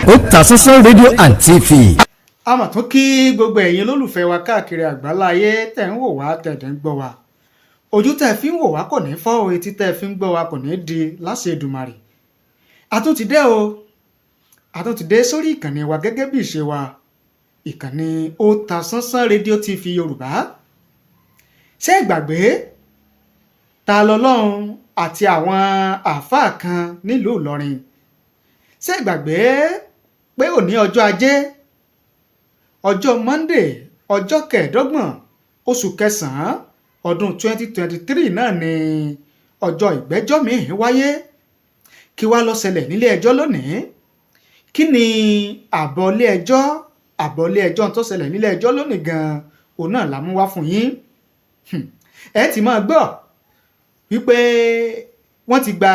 Otasansan rédíò and TV. A mà tún kí gbogbo ẹ̀yin olólùfẹ́ wa káàkiri àgbáláyé tẹ̀ ń wò wá, tẹ̀dẹ̀ ń gbọ́ wa. Ojú tẹ̀ fi ń wò wá kò ní fọ́ o, etí tẹ̀ fi ń gbọ́ wa kò ní di láṣẹ Èdùmàrè. A tún ti dé o, a tún ti dé sórí ìkànnì wa gẹ́gẹ́ bí ìṣe wa, ìkànnì Otasansan rédíò TV Yorùbá. Ṣé ẹ gbàgbé Ta lọ́lọ́run àti àwọn àáfàá kan nílùú Ìlọrin? Ṣé ẹ gbàgbé pé òní ọjọ́ Ajé, ọjọ́ Monday, ọjọ́ 25 oṣù kẹsàn-án ọdún 2023 náà ni ọjọ́ ìgbẹ́jọ́ míì wáyé? Kí wá ló ṣẹlẹ̀ nílé ẹjọ́ lónìí? Kí ni àbọ̀ ilé ẹjọ́, àbọ̀ ilé ẹjọ́ tó ṣẹlẹ̀ nílé ẹjọ́ lónìí gan-an, òun náà la mú wá fún yín. Ẹ ti máa gbọ́ wípé wọ́n ti gba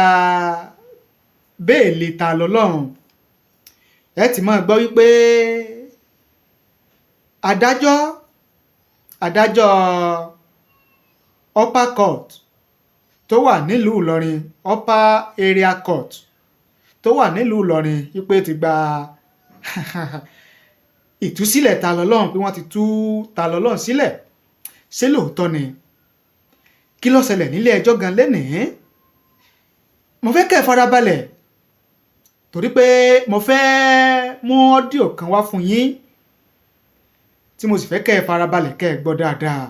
béèlì Ta lọ́lọ́run. Ẹ ti máa gbọ́ wípé adájọ́ upper court tó wà nílùú Ìlọrin, upper area court tó wà nílùú Ìlọrin, wípé ti gba ìtúsílẹ̀ Ta lọ́lọ́run, pé wọ́n ti tú Ta lọ́lọ́run sílẹ̀. Ṣé lóòótọ́ ni? Kí ló ṣẹlẹ̀ nílé ẹjọ́ gan lénìí? Mo fẹ́ kẹ́ ẹ farabalẹ̀ torí pé mo fẹ́ mú audio kan wá fún yín tí mo sì fẹ́ kẹ́ ẹ farabalẹ̀ kẹ́ ẹ gbọ́ dáadáa.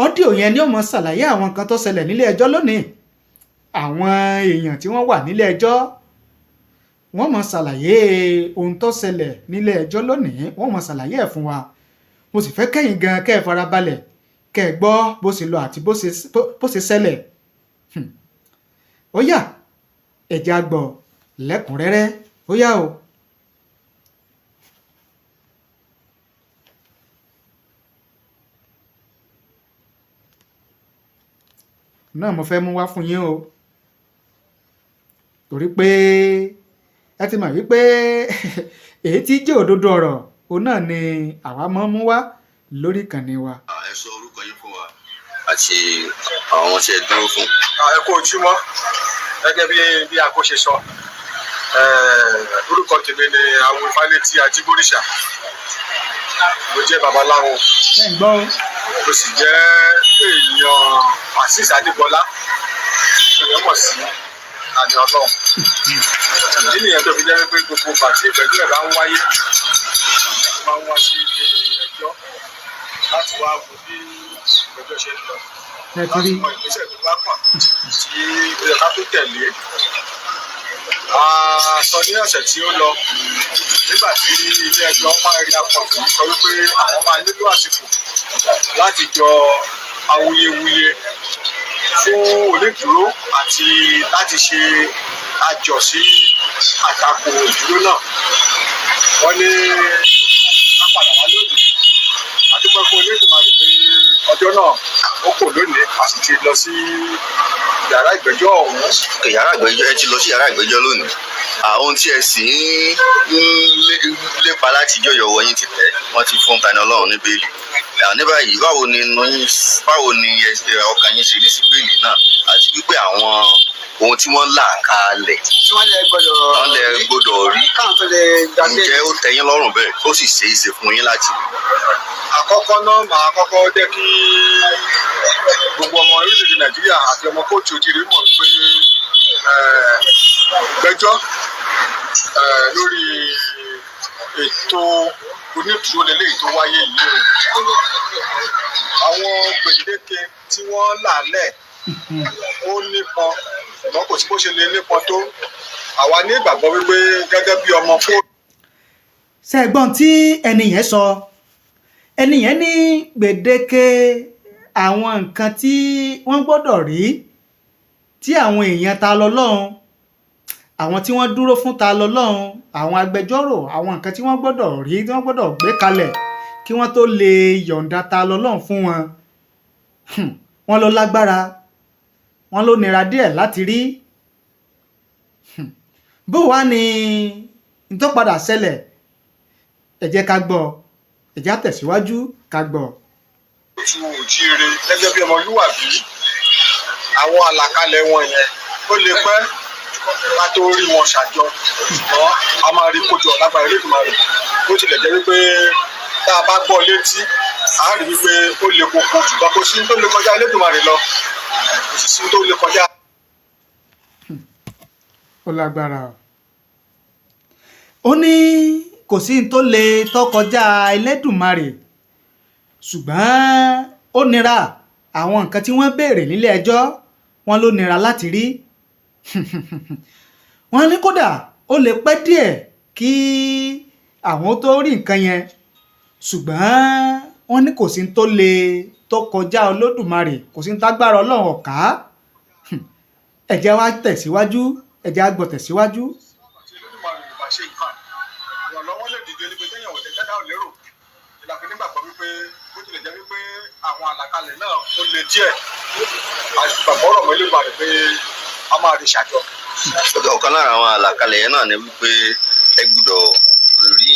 Audio yẹn ni ó mọ ṣàlàyé àwọn nǹkan tó ṣẹlẹ̀ nílé ẹjọ́ lónìí. Àwọn èèyàn tí wọ́n wà nílé ẹjọ́, wọ́n mọ ṣàlàyé ohun tó ṣẹlẹ̀ nílé ẹjọ́ lónìí, wọ́n mọ ṣàlàyé ẹ̀ fún wa. Mo sì fẹ́ kẹ́yìn gan kẹ́ ẹ farabalẹ̀ kẹ́ ẹ gbọ́ bó ṣe lọ àti bó ṣe ṣẹlẹ̀. Ó yá, ẹ jẹ́ á gbọ́ lẹ́kùnrẹ́rẹ́. Ó yá o. Náà mo fẹ́ mú wá fún yín o, torí pé ẹ ti mọ̀ wípé èyí tí jẹ́ òdodo ọ̀rọ̀, òun náà ni àwa máa ń mú wá lórí ìkànnì wa. Ẹ sọ orúkọ yín fún wa àti àwọn tí ẹ dúró fún. Ẹ kú ojúmọ́. Gẹ́gẹ́ bí a kò ṣe sọ, orúkọ tèmi ni àwọn Ifálétí Ajíbóríṣà. Mo jẹ́ babaláwo. Ṣé ń gbọ́ o? Mo sì jẹ́ èèyàn Azeez Adébọlá tí èèyàn mọ̀ sí Tani Ọlọ́run. Ìdí nìyẹn tó fi jẹ́ pé gbogbo ìgbà tí ìgbẹ́jọ́ ẹ̀ bá ń wáyé, mo máa ń wá sí ilé ẹjọ́ láti wá wo bí ìgbẹ́jọ́ ṣe ń lọ, Ẹ ti láti rí mọ ìgbésẹ̀ tó bá kàn tí ó yẹ ká tó tẹ̀lé. A sọ ní ọ̀sẹ̀ tí ó lọ, nígbà tí ilé ẹjọ́ area court sọ wípé àwọn máa nílò àsìkò láti jọ awuyewuye fún onídùúró àti láti ṣe àjọ sí àtakò ìdúró náà, wọ́n ní ká padà wá lónìí. A dúpẹ́ fún Olódùmarè pé ọjọ́ náà ó kò lónìí, a sì ti lọ sí yàrá ìgbẹ́jọ́ ọ̀hún. Yàrá ìgbẹ́jọ́, ẹ ti lọ sí yàrá ìgbẹ́jọ́ lónìí. Àwọn tí ẹ sì ń lépa láti jọyọ̀ wọ yín ti tẹ̀, wọ́n ti fún Tani Ọlọ́run ní béèlì. Ní báyìí, báwo ni inú yín, báwo ni ọkàn yín ṣe rí sí béèlì náà, àti wípé àwọn ohun tí wọ́n là kalẹ̀ tí wọ́n lè gbọ́dọ̀ wọ́n lè gbọ́dọ̀ rí, káwọn tó lè gbà bẹ́ẹ̀. Ǹjẹ́ ó tẹ́ yín lọ́rùn bẹ́ẹ̀, ó sì ṣe é ṣe fún yín láti rí? Àkọ́kọ́ náà, màá kọ́kọ́ jẹ́ kí gbogbo ọmọ orílẹ̀-èdè Nàìjíríà àti ọmọ káàárọ̀ oòjíire mọ̀ pé ìgbẹ́jọ́ lórí ètò onídùúró lélẹ́yìí tó wáyé yìí o, àwọn gbèdéke tí wọ́n là lẹ̀ ó nípọn, ṣùgbọ́n kò sí bó ṣe lè nípọn tó, àwa ní ìgbàgbọ́ wípé gẹ́gẹ́ bí ọmọ kó Ṣé ẹ gbọ́n tí ẹni yẹn sọ? Ẹni yẹn ní gbèdéke àwọn nǹkan tí wọ́n gbọ́dọ̀ rí, tí àwọn èèyàn Ta lọ́lọ́run, àwọn tí wọ́n dúró fún Ta lọ́lọ́run, àwọn agbẹjọ́rò, àwọn nǹkan tí wọ́n gbọ́dọ̀ rí, tí wọ́n gbọ́dọ̀ gbé kalẹ̀ kí wọ́n tó lè yọ̀ǹda Ta lọ́lọ́run fún wọn. Wọ́n ló lágbára, wọ́n ló nira díẹ̀ láti rí. Bó wá ní n tó padà ṣẹlẹ̀? Ẹ jẹ́ ká gbọ́, ẹ jẹ́ á tẹ̀síwájú ká gbọ́. Tu òjíire gẹ́gẹ́ bí ọmọlúwàbí, àwọn àlàkalẹ̀ wọn yẹn ó lè pẹ́. Ká tó rí wọn ṣàjọ, ṣùgbọ́n a máa rí kójọ lágbára Elédùmarè. Bó tilẹ̀ jẹ́ wípé tá a bá gbọ́ létí, a rí wípé ó le koko, ṣùgbọ́n kò sí tó lè kọjá Elédùmarè lọ, kò sì sí tó lè kọjá. Ó lágbára o. Ó ní kò sí ní tó lè tó kọjá Ẹlẹ́dùmarè, ṣùgbọ́n ó nira. Àwọn nǹkan tí wọ́n béèrè nílé ẹjọ́ wọn ló nira láti rí. Wọ́n ní kódà ó lè pẹ́ díẹ̀ kí àwọn tó rí nǹkan yẹn, ṣùgbọ́n wọ́n ní kò sí ní tó lè tó kọjá Olódùmarè, kò sí ní tágbára Ọlọ́run ọ̀ká. Ẹ jẹ́ wá tẹ̀síwájú, ẹ jẹ́ á gbọ́ tẹ̀síwájú. Tí Elédùmarè ò bá ṣe nǹkan, ìrànlọ́wọ́ lè dìde níbi téèyàn ò tẹ́tẹ́ ò lérò. Ìlànà nígbàgbọ́ wípé bó tilẹ̀ jẹ́ wípé àwọn àlàkalẹ̀ náà ó le díẹ̀, àgbàgbọ́ rọ̀ mọ́ Elédùmarè pé a máa rí ṣàjọ. Ọ̀kan lára àwọn àlàkalẹ̀ yẹn náà ni wípé ẹ gbọ́dọ̀ rí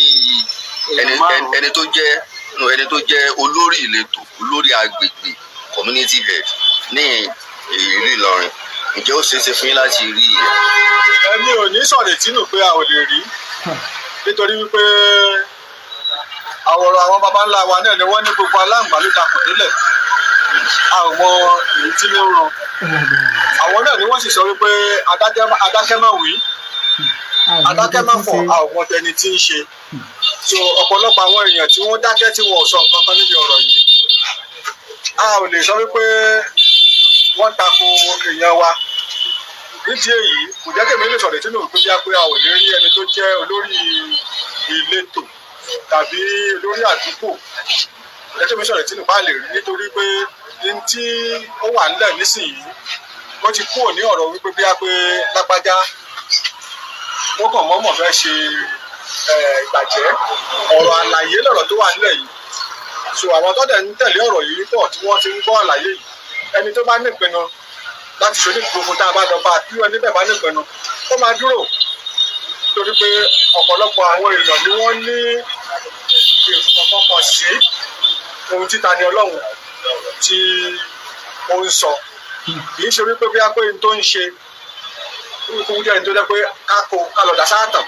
ẹni tó jẹ́, no, ẹni tó jẹ́ olórí ìletò, olórí agbègbè, community head ní ìlú Ìlọrin. Ǹjẹ́ ó ṣeé ṣe fún yín láti rí ìyẹn? Ẹni ò ní sọ̀rètí nù pé a ò lè rí, nítorí wípé àwọ̀rọ̀ àwọn baba ńlá wa náà ni wọ́n ní gbogbo aláǹgbá ló dakùn délẹ̀, a ò mọ èyí tí ní ń ran. Àwọn náà ni wọ́n sì sọ wípé adákẹ́ má wí, adákẹ́ má fọ̀, a ò mọ tẹni tí ń ṣe. So ọ̀pọ̀lọpọ̀ àwọn èèyàn tí wọ́n dákẹ́, tí wọn ò sọ nǹkan kan níbi ọ̀rọ̀ yìí, a ò lè sọ wípé wọ́n tako èèyàn wa. Nídìí èyí, kò jẹ́ kèmí lè sọ̀rọ̀ sínú pé bí a pé a ò ní rí ẹni tó jẹ́ olórí ìletò tàbí olórí àdúgbò. Kò jẹ́ kèmí sọ̀rọ̀ sínú bá lè rí, nítorí pé ní tí ó wà nílẹ̀ nísìnyí, wọ́n ti kúrò ní ọ̀rọ̀ wípé bí a pé lágbájá ó kàn mọ́mọ́ fẹ́ ṣe ìbàjẹ́. Ọ̀rọ̀ àlàyé lọ̀rọ̀ tó wà nílẹ̀ yìí. So àwọn tó dẹ̀ ń tẹ̀lé ọ̀rọ̀ yìí pọ̀ tí wọ́n ti ń gbọ́ àlàyé yìí. Ẹni tó bá nípinnu láti ṣe onígbòkun, tá a bá lọ bá a, tí ẹni bẹ́ẹ̀ bá nípinnu, ó máa dúró, nítorí pé ọ̀pọ̀lọpọ̀ àwọn èèyàn ni wọ́n ní ìfọkànkàn sí ohun tí Tani Olohun tí ó ń sọ. Kì í ṣe wípé bí a pé n tó ń ṣe kúkú jẹ́ ní tó jẹ́ pé ká kó ká lọ dà sáàtàn.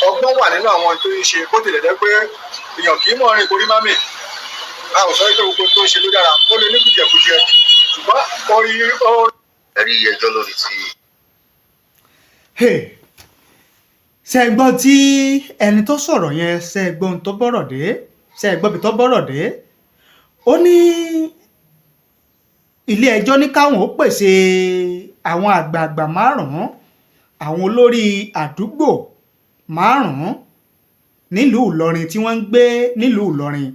Ọgbọ́n wà nínú àwọn tó ń ṣe, bó tilẹ̀ jẹ́ pé èèyàn kì í mọ̀ rìn korí má mì. A ò sọ pé gbogbo tó ń ṣe ló dára, ó lè ní kùdìẹ̀kudiẹ, ṣùgbọ́n orí ó Ẹ rí ẹjọ́ lórí ti Hey, ṣe é gbọ́ tí ẹni tó sọ̀rọ̀ yẹn? Ṣe é gbọ́ ohun tó bọ́rọ̀ dé? Ṣe é gbọ́ bí tó bọ́rọ̀ dé? Ó ní ilé ẹjọ́ ní káwọn ó pèsè àwọn àgbààgbà márùn-ún, àwọn olórí àdúgbò márùn-ún nílùú Ìlọrin tí wọ́n ń gbé nílùú Ìlọrin.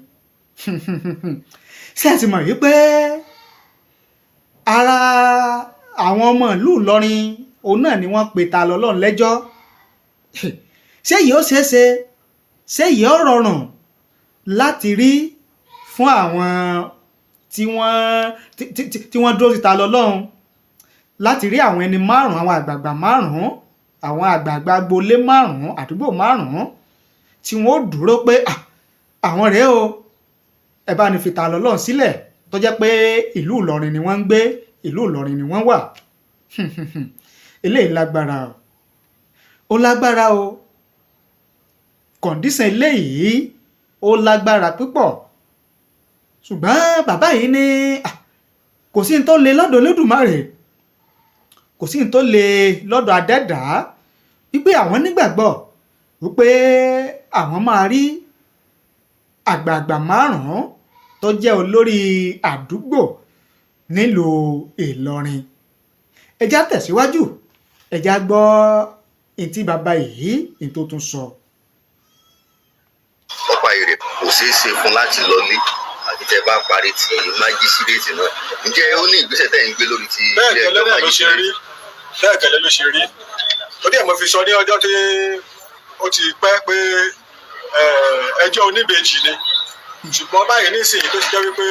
Ṣé ẹ ti mọ̀ wípé ara àwọn ọmọ ìlú Ìlọrin òun náà ni wọ́n pe Ta lọ́lọ́run lẹ́jọ́? Ṣé yìí ó ṣeé ṣe? Ṣé yìí ó rọrùn láti rí fún àwọn tí wọ́n dúró sí Ta lọ́lọ́run láti rí àwọn ẹni márùn-ún, àwọn àgbààgbà márùn-ún, àwọn àgbààgbà agboolé márùn-ún, àdúgbò márùn-ún tí wọ́n ó dúró pé, "Ah, àwọn rèé o, ẹ bá ní fi Ta lọ́lọ́run sílẹ̀," tó jẹ́ pé ìlú Ìlọrin ni wọ́n ń gbé, ìlú Ìlọrin ni wọ́n wà? Eléyìí lágbára o, ó lágbára o. Condition eléyìí ó lágbára púpọ̀, ṣùgbọ́n bàbá yìí ní, "Ah, kò sí ní tó le lọ́dọ̀ Olódùmarè, kò sí ní tó le lọ́dọ̀ Adẹ́dàá," wípé àwọn nígbàgbọ́ wípé àwọn máa rí àgbààgbà márùn-ún tó jẹ́ olórí àdúgbò nílùú Ìlọrin. Ẹ já tẹ̀síwájú, ẹ já gbọ́ ntí bàbá yìí ní tó tún sọ. Ọ̀pá èrè kò ṣeé ṣe fún láti lọlé àti tẹ́ bá parí ti májísírèètì náà. Ǹjẹ́ ó ní ìgbésẹ̀ tẹ́ ń gbé lórí ti Bẹ́ẹ̀ ilé gẹ́lẹ́ ẹjọ́ náà ló ṣe rí. májísírèètì? Bẹ́ẹ̀ gẹ́lẹ́ ló ṣe rí. Ó dẹ̀ mo fi sọ ní ọjọ́ tí ó ti pẹ́ pé ẹjọ́ oníbejì ni, ṣùgbọ́n báyìí nísìnyí tó ti jẹ́ wípé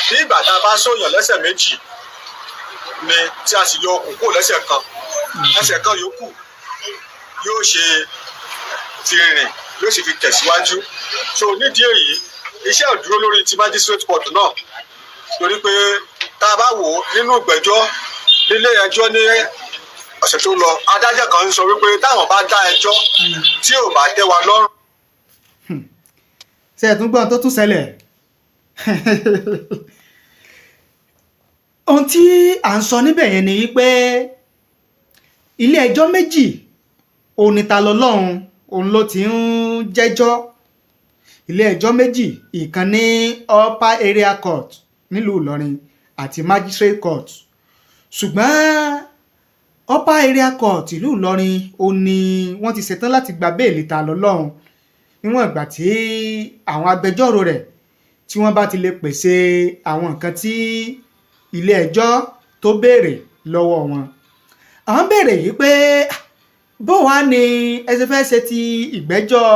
bí ìgbà tá a bá sóyàn lẹ́sẹ̀ méjì ni, tí a sì yọ okùn kúrò lẹ́sẹ̀ kan, ẹsẹ̀ kan yòókù yóò ṣe fi rìn, yóò sì fi tẹ̀síwájú. So nídìí èyí, iṣẹ́ ò dúró lórí ti magistrate court náà, torí pé tá a bá wò ó nínú ìgbẹ́jọ́ nílé ẹjọ́ ní Ọ̀sẹ̀ tó lọ, adájọ́ kan ń sọ wípé táwọn bá dá ẹjọ́ tí ò bá tẹ́ wa lọ́rùn, Ṣe ẹ̀ tún gbọ́n tó tún ṣẹlẹ̀? Ohun tí à ń sọ níbẹ̀ yẹn ni wípé ilé ẹjọ́ méjì òun ni Ta lọ́lọ́run òun ló ti ń jẹ́jọ́. Ilé ẹjọ́ méjì, ìkan ní Upper Area Court nílùú Ìlọrin àti Magistrate Court. Ṣùgbọ́n Upper Area Court ìlú Ìlọrin ó ní wọ́n ti ṣetán láti gba béèlì Ta lọ́lọ́run níwọ̀n ìgbà tí àwọn agbẹjọ́rò rẹ̀ tí wọ́n bá ti lè pèsè àwọn nǹkan tí ilé ẹjọ́ tó béèrè lọ́wọ́ wọn. Àwọn béèrè yìí pé bó wàá ní ẹ ṣe fẹ́ ṣe ti ìgbẹ́jọ́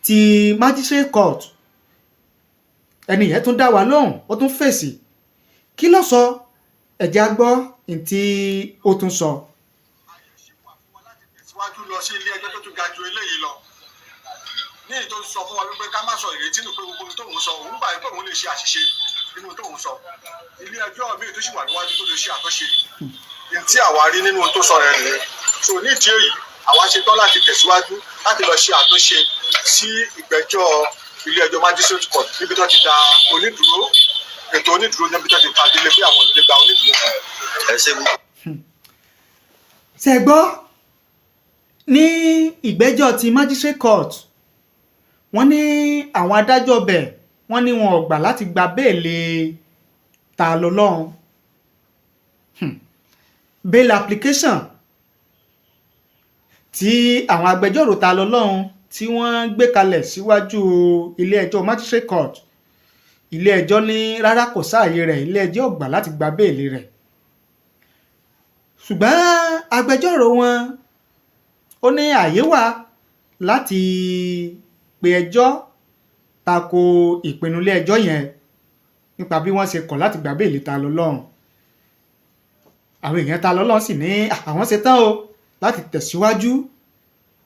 ti Magistrate Court? Ẹni yẹn tún dá wa lóhùn, ó tún fèsì. Kí ló sọ? Ẹ jẹ́ á gbọ́ ní tí ó tún sọ. Tẹ̀síwájú lọ sí ilé ẹjọ́ tó tún ga ju eléyìí lọ, ní èyí tó sọ fún wa wípé ká má sọ ìrètí nù, pé gbogbo ohun tóun sọ, òun gbà pé òun lè ṣe àṣìṣe nínú tóun sọ. Ilé ẹjọ́ míì tó sì wà níwájú tó lè ṣe àtúnṣe ní tí àwa rí nínú ohun tó sọ rẹ̀ nìyẹn. So nídìí èyí, àwa ṣe tán láti tẹ̀síwájú láti lọ ṣe àtúnṣe sí ìgbẹ́jọ́ ilé ẹjọ́ Magistrate Court níbi tó ti da onídùúró, ètò onídùúró, níbi tó ti fagilé pé àwọn ò lè gba onídùúró fún un. Ẹ ṣe púpọ̀. Ṣe gbọ́, ní ìgbẹ́jọ́ ti Magistrate Court, wọ́n ní àwọn adájọ́ bẹ̀ wọ́n ní wọn ò gbà láti gba béèlì Ta lọ́lọ́run. Bail application tí àwọn agbẹjọ́rò Ta lọ́lọ́run tí wọ́n gbé kalẹ̀ síwájú ilé ẹjọ́ Magistrate Court, ilé ẹjọ́ ní rárá, kò sáàyè rẹ̀, ilé ẹjọ́ ò gbà láti gba béèlì rẹ̀. Ṣùgbọ́n agbẹjọ́rò wọn ó ní àyè wà láti pe ẹjọ́ tako ìpinnu ilé ẹjọ́ yẹn nípa bí wọ́n ṣe kọ̀ láti gba béèlì Ta lọ́lọ́run. Àwọn èèyàn Ta lọ́lọ́run sì ní àwọn ṣe tán o láti tẹ̀síwájú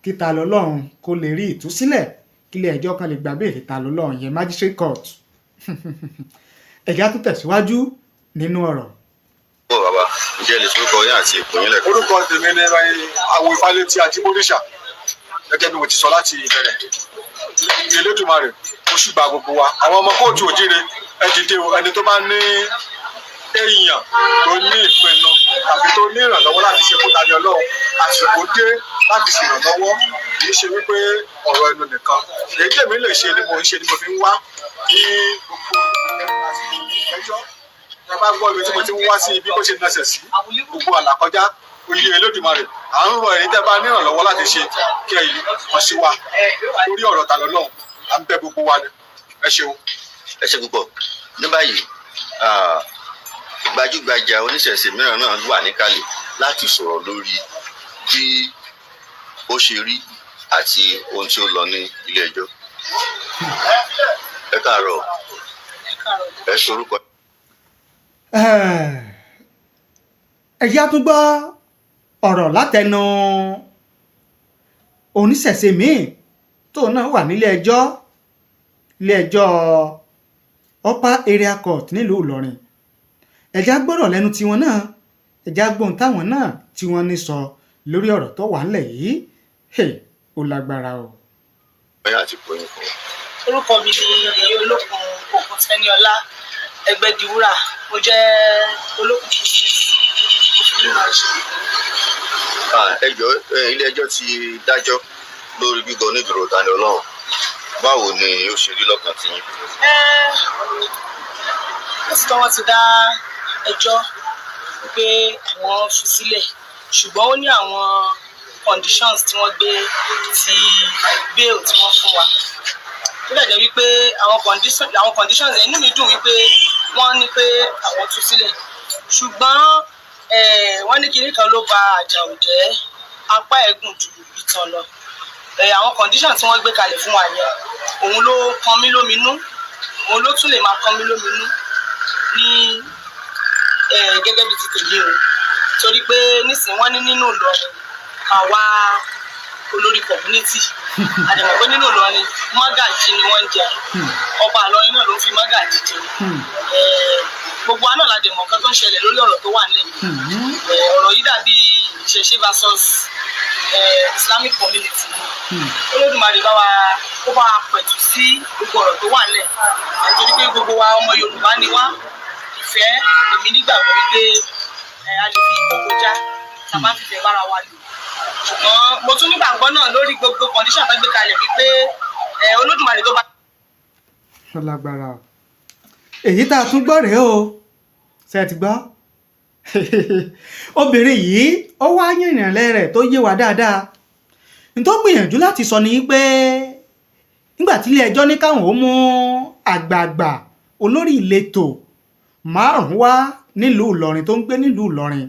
kí Ta lọ́lọ́run kó lè rí ìtúsílẹ̀, kí ilé ẹjọ́ kan lè gba béèlì Ta lọ́lọ́run yẹn, Magistrate Court. Ẹ jẹ́ á tún tẹ̀síwájú nínú ọ̀rọ̀. Ó bàbá, ǹjẹ́ ẹ lè sorúkọ yín àti ipò yín lẹ́ẹ̀kan? Orúkọ tèmi ni Awo Ifálétí Ajíbóríṣà. Gẹ́gẹ́ bí mo ti sọ láti ìbẹ̀rẹ̀, Elédùmarè ó sì gba gbogbo wa. Àwọn ọmọ kóòtù òjíire, ẹ dìde o. Ẹni tó bá ní èèyàn tó ní ìpinnu tàbí tó ní ìrànlọ́wọ́ láti ṣe fún Tani Olohun, àsìkò dé láti ṣèrànlọ́wọ́. Kì í ṣe wípé ọ̀rọ̀ ẹnu nìkan. Èyí tèmi lè ṣe ni mo ń ṣe, ni mo fi ń wá ní gbogbo àsìkò ìgbẹ́jọ́. Ẹ bá gbọ́ ibi tí mo ti ń wá sí ibi bó ṣe nasẹ̀ sí gbogbo àlàkọjá oyè Elédùmarè, à ń rọ ẹ̀yin tẹ́ bá ní ìrànlọ́wọ́ láti ṣe kí ẹ yìí kàn sí wa lórí ọ̀rọ̀ Ta lọ́lọ́run. À ń bẹ̀ gbogbo wa ni. Ẹ ṣeun. Ẹ ṣe púpọ̀. Ní báyìí, gbajúgbajà oníṣẹ̀ṣe mìíràn náà wà níkàlẹ̀ láti sọ̀rọ̀ lórí bí ó ṣe rí àti ohun tí ó lọ ní ilé ẹjọ́. Ẹ káàárọ̀. Ẹ sorúkọ Ẹ jẹ́ á tún gbọ́ ọ̀rọ̀ látẹnu oníṣẹ̀ṣe míì tóun náà wà nílé ẹjọ́, ilé ẹjọ́ Upper Area Court nílùú Ìlọrin. Ẹ jẹ́ á gbọ́rọ̀ lẹ́nu tiwọn náà, ẹ jẹ́ á gbóhun táwọn náà tí wọ́n ní sọ lórí ọ̀rọ̀ tó wà ńlẹ̀ yìí. Hey, ó lágbára o. yín àti ipò yín fún wa. Orúkọ mi ni Èyí Olókun Òkun Tẹniọlá Ẹgbẹdìwúrà. Mo jẹ́ olókun ṣíṣe. Ẹ jọ̀ọ́, ilé ẹjọ́ ti dájọ́ lórí gbígbọ́ onídùúró Tani Olohun. Báwo ni ó ṣe rí lọ́kàn tí yín? Ó sì tọ́, wọ́n ti dá ẹjọ́ pé àwọn fi sílẹ̀, ṣùgbọ́n ó ní àwọn conditions tí wọ́n gbé ti bail tí wọ́n fún wa. Ó dẹ̀ jẹ́ wípé àwọn conditions yẹn, inú mi dùn wípé wọ́n ní pé àwọn tú sílẹ̀, ṣùgbọ́n wọ́n ní kinní kan ló ba àjàò jẹ́, apá ẹ̀ gùn ju ìtàn lọ. Àwọn condition tí wọ́n gbé kalẹ̀ fún wa yẹn, òun ló kan mí lóminú, òun ló tún lè máa kan mí lóminú ní gẹ́gẹ́ bí ti tèmi o, torí pé nísìnyí wọ́n ní nínú Ìlọrin àwa olórí community àdèmọ̀ pé nínú Ìlọrin, mọ́gàjì ni wọ́n ń jẹ. Ọba Ìlọrin náà ló ń fi mọ́gàjì jẹ. Gbogbo wa náà la dẹ̀ mọ̀ nǹkan tó ń ṣẹlẹ̀ lórí ọ̀rọ̀ tó wà nílẹ̀ yìí. Ọ̀rọ̀ yìí dàbí ìṣẹ̀ṣe versus Islamic community. Olódùmarè bá wa, kó bá wa pẹ̀tù sí gbogbo ọ̀rọ̀ tó wà nílẹ̀, nítorí pé gbogbo wa, ọmọ Yorùbá ni wá. Ìfẹ́, èmi nígbàgbọ́ wípé a lè fi ìkókó já tá a bá fìfẹ́ bára wa lò. Ṣùgbọ́n mo tún nígbàgbọ́ náà lórí gbogbo condition tó gbé kalẹ̀ wípé Olódùmarè tó bá Ó lágbára o. Èyí tá a tún gbọ́ rèé o. Ṣe é ti gbọ́? Obìnrin yìí, ó wá yìnrìnlẹ̀ rẹ̀ tó yé wa dáadáa. N tó gbìyànjú láti sọ ni pé nígbà tí ilé ẹjọ́ ní káwọn ó mú àgbààgbà olórí ìletò márùn-ún wá nílùú Ìlọrin, tó ń gbé nílùú Ìlọrin,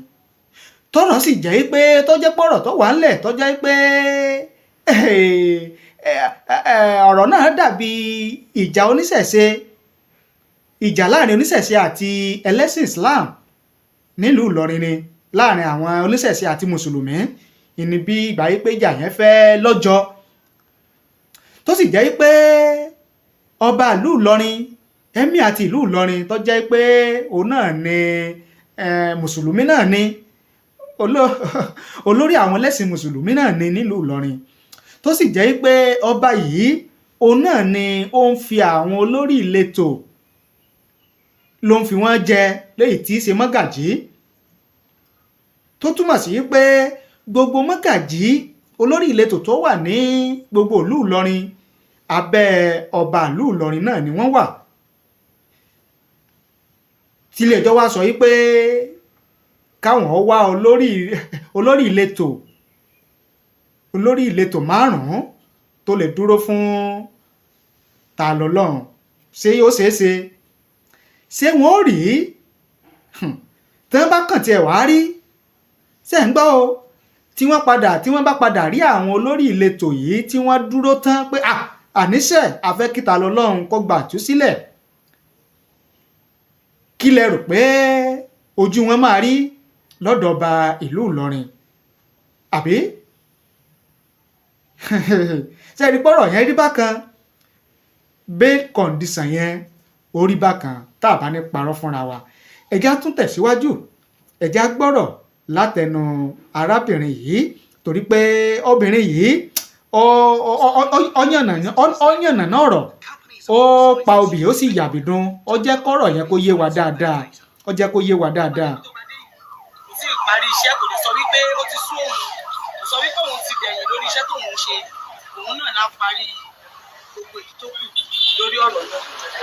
tọ́rọ̀ sì jẹ́ pé tó jẹ́ pọ̀rọ̀ tó wà ńlẹ̀, tó jẹ́ pé ọ̀rọ̀ náà dàbí ìjà oníṣẹ̀ṣe, ìjà láàrin oníṣẹ̀ṣe àti ẹlẹ́sìn Islam nílùú Ìlọrin ni, láàrin àwọn oníṣẹ̀ṣe àti mùsùlùmí ìní, bí ìgbà yìí pé ìjà yẹn fẹ́ lọ́jọ́, tó sì jẹ́ pé ọba ìlú Ìlọrin, emir àti ìlú Ìlọrin, tó jẹ́ pé òun náà ni mùsùlùmí náà ni, olórí àwọn ẹlẹ́sìn mùsùlùmí náà ni nílùú Ìlọrin, tó sì jẹ́ pé ọba yìí, òun náà ni ó ń fi àwọn olórí ìletò, ló ń fi wọ́n jẹ, léyìí tí í ṣe mọ́gàjí, tó túmọ̀ sí pé gbogbo mọ́gàjí, olórí ìletò tó wà ní gbogbo ìlú Ìlọrin, abẹ́ ọba ìlú Ìlọrin náà ni wọ́n wà, tílé ẹjọ́ wá sọ yìí pé káwọn wá olórí ìletò márùn-ún tó lè dúró fún Ta lọ́lọ́run. Ṣé yóò ṣeé ṣe? Ṣé wọn ò rí tí wọ́n bá kàn tiẹ̀ wá rí? Ṣe ń gbọ́ o? Tí wọ́n bá padà rí àwọn olórí ìletò yìí tí wọ́n dúró tán pé àníṣe àfẹ́ kí Ta lọ́lọ́run kó gbà tú sílẹ̀, kí lẹ rò pé ojú wọn máa rí lọ́dọ̀ ọba ìlú Ìlọrin? Àbí ṣe rí pọ́rọ̀ yẹn rí bákan? Bail condition yẹn ó rí bákan, tá a bá ní parọ́ fúnra wa. Ẹ̀já tún tẹ̀síwájú, ẹ̀já gbọ́rọ̀ látẹnu arábìnrin yìí, torí pé obìnrin yìí ó yànnàná ọ̀rọ̀, ó pa obì, ó sì yàbìdún. Ó jẹ́ kọ́rọ̀ yẹn kó yé wa dáadáa, ó jẹ́ kó yé wa dáadáa. Kò tí ì parí iṣẹ́, kò lè sọ wípé ó ti sú òun, kò sọ wípé òun ti dẹ̀yìn lórí iṣẹ́ tóun ń ṣe. Òun náà lá parí gbogbo èyí tó kù lórí ọ̀rọ̀ náà.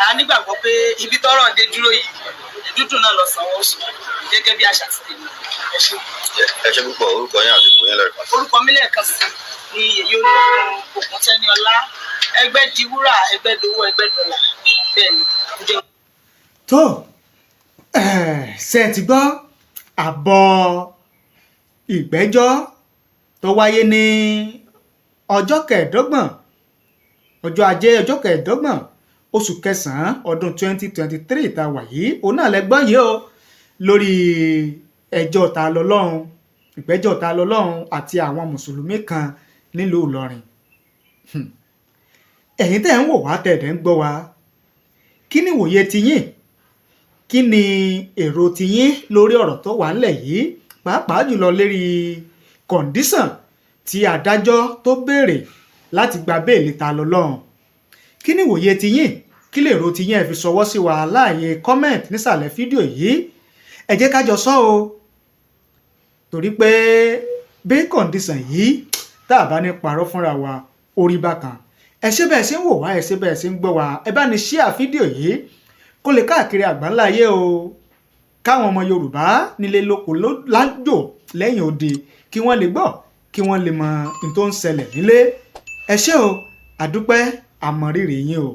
A nígbàgbọ́ pé ibi tọ́rọ̀ dé dúró yìí, dúdùn náà lọ sanwó oṣù, gẹ́gẹ́ bí àṣà ti tèmi. Ẹ ṣé. Ẹ ṣe púpọ̀. Orúkọ yín àti ipò yín lẹ́ẹ̀kan sí. Orúkọ mi lẹ́ẹ̀kan sí ni Yèyé Olókun Ògúntẹ́niọlá. Ẹgbẹ́ di wúrà, ẹgbẹ́ dowó, ẹgbẹ́ dọ́là. Bẹ́ẹ̀ ni ó jẹ́. Tó ṣe ti gbọ́ àbọ̀ ìgbẹ́jọ́ tó wáyé ní ọjọ́ 25, ọjọ́ Ajé, ọjọ́ 25, oṣù kẹsàn-án, ọdún 2023 tá a wà yìí, òun náà lẹ gbọ́ yìí o, lórí ẹjọ́ Ta lọ́lọ́run, ìgbẹ́jọ́ Ta lọ́lọ́run àti àwọn mùsùlùmí kan nílùú Ìlọrin. Ẹ̀yin tẹ́ ń wò wá, tẹ̀ ń gbọ́ wa, kí ni ìwòye tiyín? Kí ni èrò tiyín lórí ọ̀rọ̀ tó wà ńlẹ̀ yìí, pàápàá jùlọ lérí condition tí adájọ́ tó béèrè láti gba bail Ta lọ́lọ́run? Kí ni ìwòye tiyín? Kí lè ro tiyín? Ẹ fi ṣọwọ́ sí wa láàyè comment nísàlẹ̀ fídíò yìí. Ẹ jẹ́ ká jọ sọ o, torí pé bail condition yìí, tá a bá ní parọ́ fúnra wa, orí bákan. Ẹ ṣé bẹ́ẹ̀ ṣe ń wò wá, ẹ ṣé bẹ́ẹ̀ ṣe ń gbọ́ wa. Ẹ bá ní share fídíò yìí kó lè káàkiri àgbáńlá ayé o, káwọn ọmọ Yorùbá nílé lóko lájò lẹ́yìn odi, kí wọ́n lè gbọ́, kí wọ́n lè mọ ohun tó ń ṣẹlẹ̀ nílé. Ẹ ṣé o, àdúpẹ́, àmọ̀rírì yín o.